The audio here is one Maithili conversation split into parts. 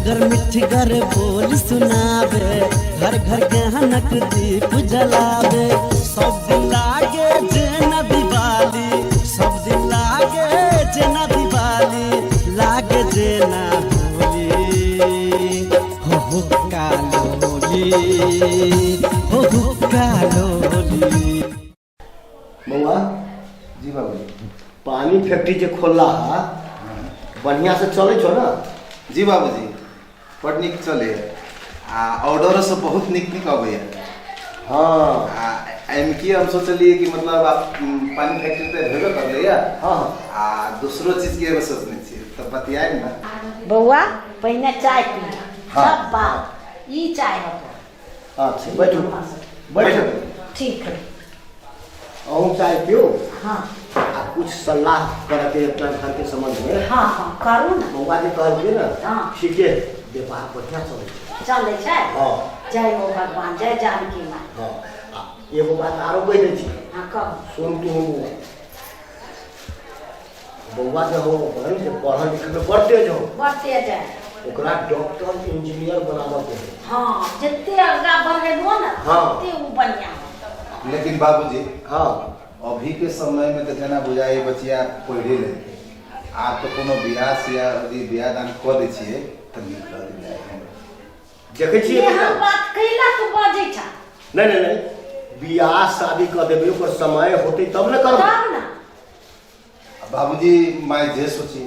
मिठगर मिठगर बोल सुनावे, घर घर ज्ञानक दीप जलावे। सब दिन लागे जेना दिवाली, सब दिन लागे जेना दिवाली, लागे जेना होली। हो हो कालोली, हो हो कालोली। बउआ। जी बाबूजी। पानी फैक्ट्री जे खोलला हा, बढ़िया से चलै छौ ना? जी बाबूजी, बड़ नीक चले आ ऑर्डरो सब बहुत नीक नीक अबैया। आ एहिमे की हम सोचलियै कि मतलब आब पानी फैक्ट्री तऽ भेबे करलैया। हाँ। आ दोसरो चीजके एगो सोचने छियै तऽ बतियाएब ने। बौआ, पहिने चाय पी। हाँ। सब बात ई चाय होतो। अच्छा, बैठू बैठू। ठीक है। अहूँ चाय पियो। हाँ। आ कुछ सलाह करके अपना घर के संबंध में। हाँ हाँ, करू ना। बउआ जे कहलखिन ना। हाँ। ठीके, व्यापार बढ़िया चलै छै। चलै छै। हाँ। जय हो भगवान, जय जानकी माँ। हाँ, आ एगो बात आरो कहि दै छी। हाँ, कहू। सुन तू बउआ, बउआ जे हो अपन से पढ़ल लिखल में बड़ तेज हो। बड़ तेज है। ओकरा डॉक्टर इंजीनियर बनाबऽ के है। हाँ, जते आगा बढ़ेबो ना, तते उ बढ़िया होतो। लेकिन बाबूजी, हाँ। अभी के समय में तो जेना बुझाइ बचिया पढ़े ले, आब तऽ कोनो बियाह सियाह यदि बियाह दान कऽ दै छियै तऽ नीक रहतै बुझाइ हमरा। देखै छियै। एहन बात कैला तू बजै छा? नहीं नहीं नहीं, बियाह शादी कऽ देबै, ओकर समय होतै तब ने करबै। तब ने। बाबूजी, माय जे सोची।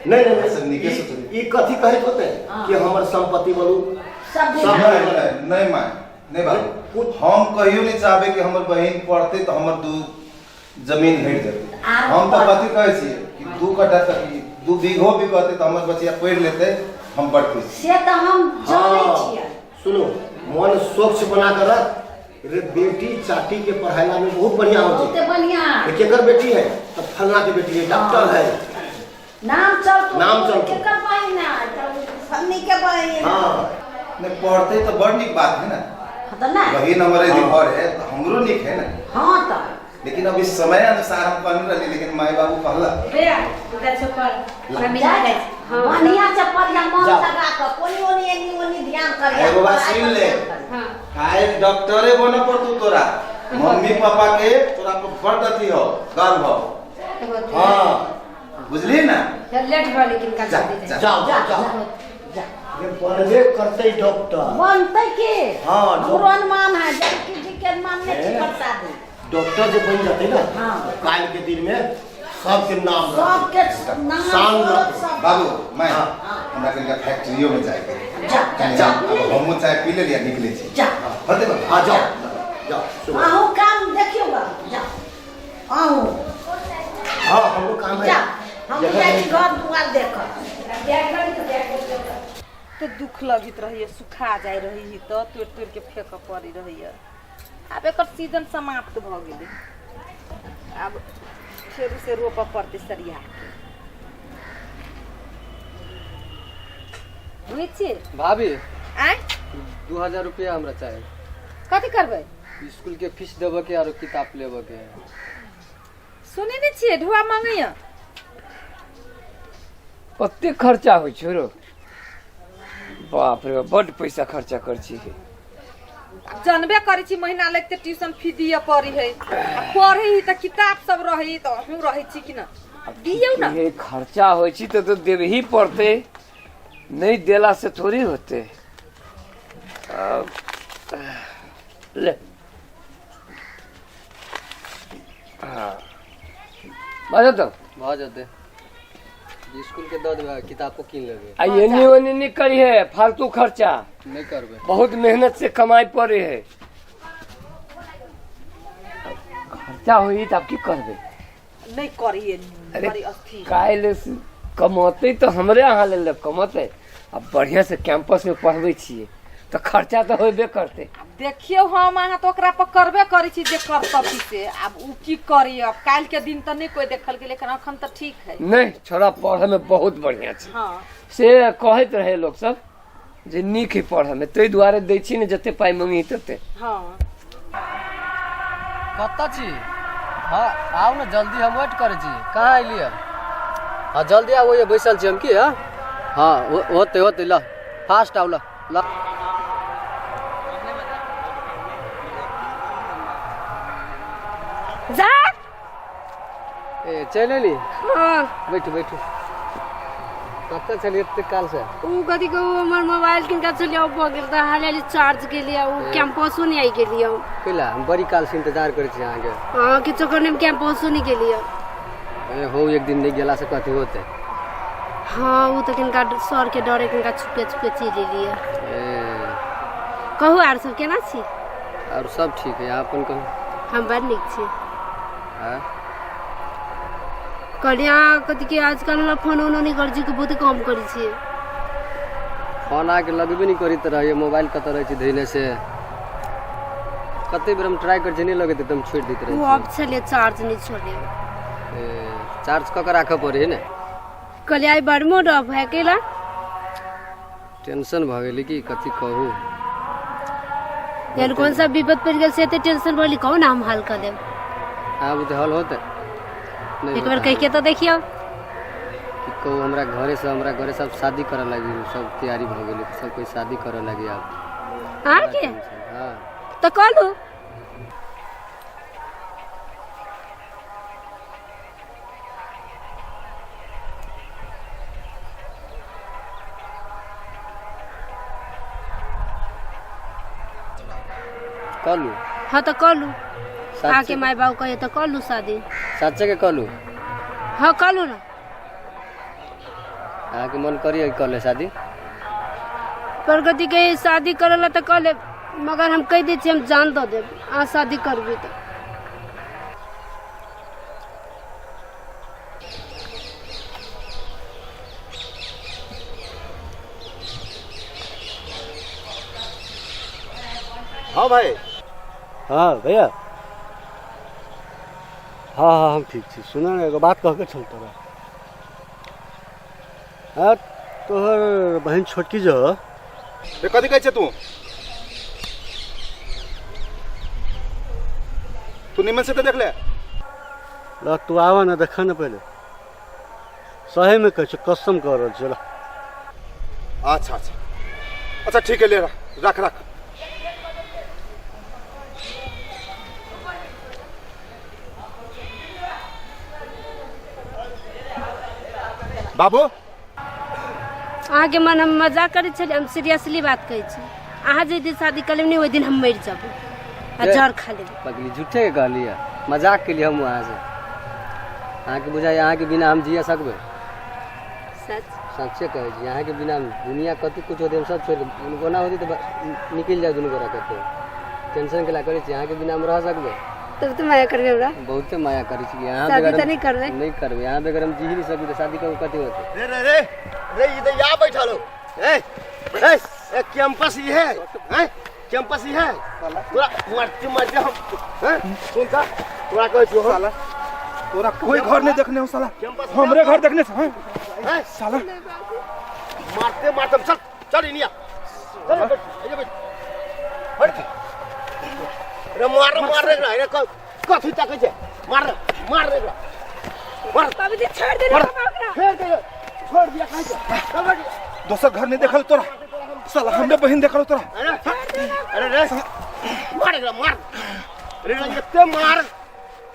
नहीं नहीं। से नहीं, नीके ई- सोचली। ई कथी कहैत होतै हाँ। कि हमर संपत्ति बनू सब सब- नहीं नहीं नहीं माय, नहीं बाबू, हम कहियो नहीं चाहबे कि हमर बहिन पढ़ते तऽ हमर दू जमीन घटि जेतै। आर हम तऽ पढ़- कथी कहै छियै कि 2 कट्ठा तक ई 2 बीघो भी कहतै तऽ हमर बचिया पढ़ि लेतै, हम बड़ खुश छी। से तऽ हम जानै छियै। सुनो, मन स्वच्छ बना कर रख रे, बेटी चाटी के पढ़ाइला में बहुत बढ़िया हो। बहुते बढ़िया। छै केकर बेटी है तो फलना के बेटी है, डॉक्टर है। नाम चलतो। नाम चलतो। केकर बहिन है तऽ फन्नी के बहिन। हाँ। नहीं, पढ़ते तऽ बड़ नीक बात है ना। हाँ तऽ ना। बहिन हमर यदि हाँ। पढ़े तऽ हमरो नीक है ना। हाँ तऽ। लेकिन अभी समय अनुसार हम कहने रहली, लेकिन माय बाबू कहला। हाँ, बढ़िया से पढ़िया, मन जाओ। लगा कऽ, कोनी ओनी एनी ओनी ध्यान करिया। एगो बात सुन ले। काल्हि डॉक्टरे बने पड़तौ तोरा, मम्मी पापा के तोरा पर बड़ अथी हो, गर्व हो। हाँ। बुझली ना? लेट भऽ लेकिन जा, जा। जाओ जाओ जाओ। जा। ये बनबे करते डॉक्टर। बनतै के? हाँ, हमरो अनुमान है, जानकी जी के मानने छी। हैं? प्रसादी। डॉक्टर जे बन जाते ना, काल्हि के दिन में सबके नाम रहतै। सबके नाम शान शोहरत रहतै। सब। बाबू, मैं हाँ। हमरा कनिका फैक्ट्रियो में जाए के जा। कनि। जा। अब हमहूँ चाय पी लेलियै, निकलै छी। जा। होतै बाबू? हाँ, जाओ जाओ, सुबह। अहूँ काम देखियौ बाबू, जा अहूँ। हाँ, हमरो काम है। जा, हम जाइ छी घर दुआर देखऽ। तऽ दुख लगैत रहैए, सुखा जाइ रहै तऽ तोड़ि तोड़िके फेकऽ पड़ै रहैए। आब एकर सीजन समाप्त भऽ गेलै, आब फेर से रोपऽ पड़तै सरिया के। बुझै छियै? भाभी। आँय? 2000 रुपया हमरा चाही। कथी करबै? स्कूल के फीस देबऽ के आरो किताब लेबऽ के है। सुनै नहि छियै, ढुआ मांगैया। कते खर्चा होइ छौ रो? बाप रे, बड्ड पैसा खर्चा कर छी। आब जानबे करै छी, महीना लगते ट्यूशन फी दिअ पड़ै है, आ पढ़ै ही तऽ किताब सब रहै, तऽ अहूँ रहै छी कि ना, दियौ ना। ये खर्चा होइ छी तऽ देबही पड़तै, नहि देला से थोड़ी होतै। अब, ले। हाँ, भऽ जेतौ। भऽ जेतै, स्कूल के दऽ देबै, किताबो कीन लेबै। आ एन्नी ओन्नी नहि करिहे फालतू खर्चा। नहि करबै। बहुत मेहनत से कमाई पड़े है, खर्चा होई तऽ आब की करबै? नहि करिए। अरे बड़ी अस्थिर। काल्हि से कमौतै तऽ हमरे अहाँ लेल ने कमौतै। आ बढ़िआँ से कैंपसमे पढ़बै छियै तऽ खर्चा तऽ होबे करतै। आब देखियौ, हम अहाँ तऽ ओकरा पर करबे करै छी जे कर्तव्य से, आब ओ की करी? आब काल्हि के दिन तऽ नहि कोइ देखल गेल, लेकिन अखन तऽ ठीक है। नहि, छोड़ा पढ़ऽमे बहुत बढ़िआँ छै। से कहैत रहै लोक सब जे नीक है पढ़ऽमे, ताहि दुआरे दै छी ने जते पाइ मङ्गी तते। कतऽ छी? हँ, आउ ने जल्दी, हम वेट करै छी। कहाँ अयलियै? हँ, जल्दी आउ, ओहिए बैसल छी हम। की? हँ हँ, होतै होतै। ल। फास्ट आउ ल ल। जा। ए चलि एली? हाँ। बैठू बैठू। कतऽ छलियै एतेक काल से? उ कथी कहू, हमर मोबाइल किनका छलियै भऽ गेल तऽ हाल हाल चार्ज केलियै, उ कैंपसो नहि आइ गेलियै। कैला? हम बड़ी काल से इंतजार करै छी अहाँके। हाँ, किछो करने में कैंपसो नहि गेलियै। ए हो, एक दिन नहि गेला से कथी होतै? हाँ, उ तऽ किनका सर के डरे किनका छुपे छुपे चलि एलियै। ए कहू आर सब केना छी? और सब ठीक है, अहाँ अपन कहू। हम बड़ नीक छी। हाँ? कहलियै अहाँ कथी के आजकल हमरा फोन उनो नहि करै छी, बहुत कम करै छियै। फोन आके लगबे नहि करैत रहैए, मोबाइल कतऽ रहै छै धैले से। कते बेर हम ट्राई करै छियै, नहि लगैत, एकदम छोड़ि दैत रहै ओ छियै। ऑफ छलियै, चार्ज नहि छलियै। ए, चार्ज कऽ के राखऽ पड़ै है ने। कहलियै आइ बड़ मूड ऑफ है, कैला? टेंशन भऽ गेलै कि कथी कहू। एहन कोन सा विपद पड़ि गेल से एते टेंशन भऽ गेल? कहू ने, हम हल कऽ देब। आब तऽ हल होतै नहि? एक बेर कहि के तऽ देखियौ। की कहू, हमरा घरे सब शादी करऽ लागी, सब तैयारी भऽ गेलै, सब कोइ शादी करऽ लागी आब। अहाँके? हाँ। तऽ कहलू। कहलू। हाँ तऽ कहलू, अहाँके माय बाबू कहियो तऽ कहलू शादी। सच्चे के कहलू? हाँ, कहलू ने। अहाँके मन करिए कऽ ले शादी? प्रगति के शादी करे ला तऽ कह लेब, मगर हम कहि दै छी, हम जान दऽ देब अहाँ शादी करबै तऽ। हाँ भाई। हाँ भैया, हाँ हाँ, हम ठीक छी। सुन ने, एगो बात कहके छल तोरा। हाँ, तोहर बहिन छोटकी जो ह। रे, कथी कहै छै तू? तू निमन से तऽ देख ले। ल, तू आवा ना, देखा ना पहिले। सही में कहै छी, कसम कह रहल छी, ल। अच्छा अच्छा अच्छा, ठीक है, ले, रख रख रख। बाबू। अहाँके मन हम मजाक करै छलियै, हम सीरियसली बात कहै छी। अहाँ जाहि दिन शादी कर लेब ने, ओहि दिन हम मरि जेबै आ जहर खा लेबै। पगली, झूठे के कहलियै, मजाक के लिए हम वहाँ से। अहाँके बुझाइ अहाँके बिना हम जिए सकबै? सच? सच्चे कहै छी, अहाँके बिना हम दुनिया कथी कुछ होतै, हम सब छोड़ि कऽ कोना होतै तऽ निकलि जाउ दुनू गोरा। कतौ टेंशन केला करै छी? अहाँके बिना हम रह सकबै? तब तऽ माया करबै हमरा? बहुते माया करै छी अहाँ। शादी बगैर तऽ नहि करबै? नहि करबै। अहाँ बगैर हम जी ही नहीं सकबै, तऽ शादी करू कथी होतै? रे रे रे रे, इधर यहाँ बैठल हो। ए ए ए, कैंपस ये है हैं? कैंपस ये है? तोरा मारते मारते हम हैं। सुन का, तोरा कहै छियौ हम। साला, तोरा कोई घर नहीं देखने हो साला। कैंपस। हमरे घर देखने से हैं? हैं? साला। मारते मारते हम। चल चल, इनिया चल, बैठ, इधर बैठ बैठ। रे मार मार रे रे, कथी ताकै छै? मार मार रे, मार। बाबूजी, छोड़ दे। मार। ओकरा। फेर दे, छोड़ दिया कहै छै। चल बैठ। दोसर घर नहीं देखल तोरा साला, हमरे बहिन देखल तोरा। अरे अरे रे, मार एकरा मार रे रे, एते मार,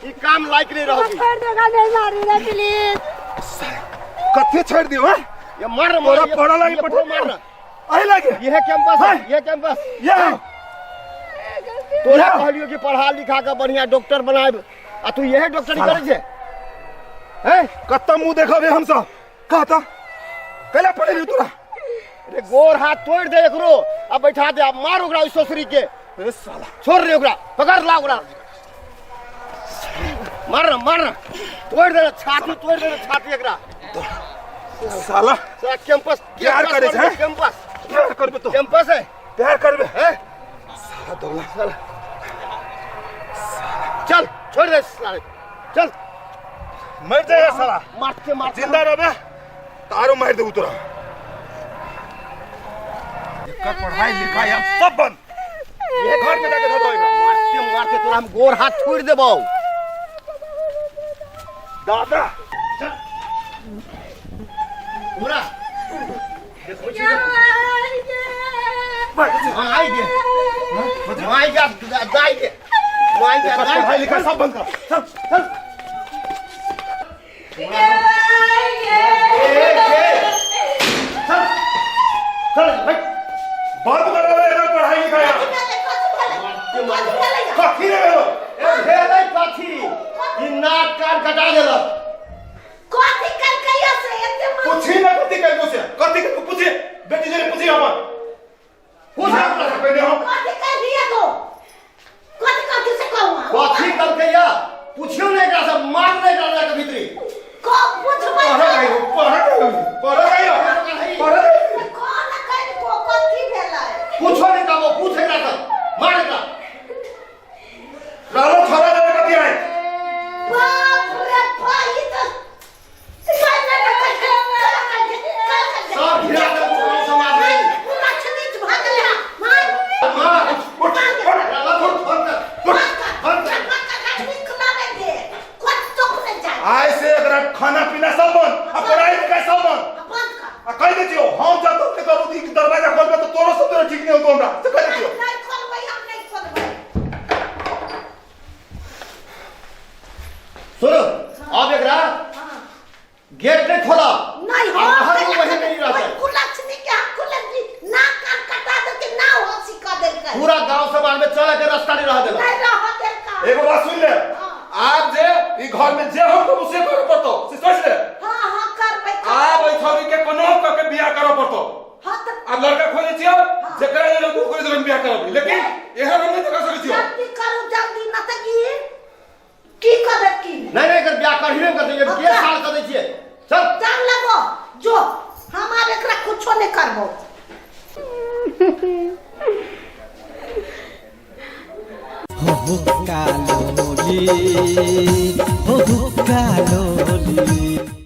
ई काम लायक नहीं रहोगी। छोड़ दे, नहीं मारी ना प्लीज। कथी छोड़ दियो हैं? ये मार मार। तोरा पढ़ा लागी। ये पढ़ा मार। आइ लागे। ये है कैंपस है, ये कैंपस। ये तोरा कहलियो कि पढ़ा लिखा के बढ़िया डॉक्टर बनाएब आ तू यही डॉक्टरी करै छै हैं? कत्ता मुंह देखबे हम सब कहता? कैला पढ़ेली तोरा? रे, गोर हाथ तोड़ दे एकरो आ बैठा दे। आ मार ओकरा, ओइ ससुरी के। ए साला। छोड़ रे ओकरा, पकड़ ला ओकरा। मार ना, मार ना, तोड़ दे ना, छाती तोड़ दे ना, छाती एकरा। साला। साला कैंपस। प्यार करे छै, हैं? कैंपस। प्यार करबे तो? कैंपस है। प्यार करबे? हैं? साला दोगला। साला, चल, छोड़ दे साले, चल। मर जाएगा साला। मारते मारते। जिंदा रहबे तारो मार देबू तोरा। एकर पढ़ाई लिखाई अब सब बंद। ये घर में जाके धो दो एकरा। मारते मारते तोरा हम गोर हाथ छोड़ देबौ। दादा। पूरा देखो छी। माय गे, माय गे, दाइ गे, माय गे, दाइ। पढ़ाई लिखाई सब बंद कर, चल चल। चल चल भाई, बंद कर रहे एकर पढ़ाई लिखाई। कथी रे भेलो? ए भेलै कथी? ई नाक कान कटा देलक। कथी कलकैया से एते मन? पूछी ना कथी करबो से, कथी करबो पूछी, बेटी जरे पूछी हमर। पूछ हमरा से पहले हम। कथी कहलिए तो? कथी कथी से कहू? कथी कलकैया पुछियो ने एकरा से, मार ने एकरा जाके भीतरी। को पूछबै? पढ़ गई हो, पढ़ गई हो, पढ़ गई हो, पढ़ गई। कोन कहि को कथी भेलै? पूछो ने तब, पूछ एकरा से, मार एकरा। लालो छोरा जरे कथी आए? बाप रे बाप, ई तो सब घिरा के गाँव समाज में। लक्ष्मी भऽ गेलै। मार। मार। उठ उठ। उठ, बंद कर, बंद कर। आय से एकरा खाना पीना सब बंद आ पढ़ाई लिखाई सब बंद। आ कहि दै छियौ, हम जब तक कहबो कि दरवाजा खोलबे तो तोरो सब तोरा ठीक नहीं होतो हमरा से कहि दै छियौ। सुनो, अब एकरा गेट नहीं खोला। नहीं। आ बाहर में वही नहीं रहता। कुलक्ष्मी के हम कुलक्ष्मी नाक कान कटा दे के ना हंसी कर देलकै। पूरा गांव समाज में चले के रास्ता नहीं रह देला। नहीं रह देलकै। एगो बात सुन ले, आप जे ई घर में जे हम कहबो से करे पड़तो, से सोच ले। हाँ हाँ, करबै। आप एहि छौरी के कोनो क के बियाह करऽ पड़तो। हाँ त आब लड़का खोजे छियौ, जेकरा जे लगतो ओकरे जरन बियाह करबी, लेकिन एहन हम नहीं कर सकै छियौ। जल्दी करू, जल्दी, न त ई की कर की। नहीं नहीं, एकर बियाह करही नहीं कर दे, के साल कर दै छियै। चल जान लगो जो, हम आब एकरा कुछो नहीं करबो। हो हुक्का लोली, हो हुक्का लोली।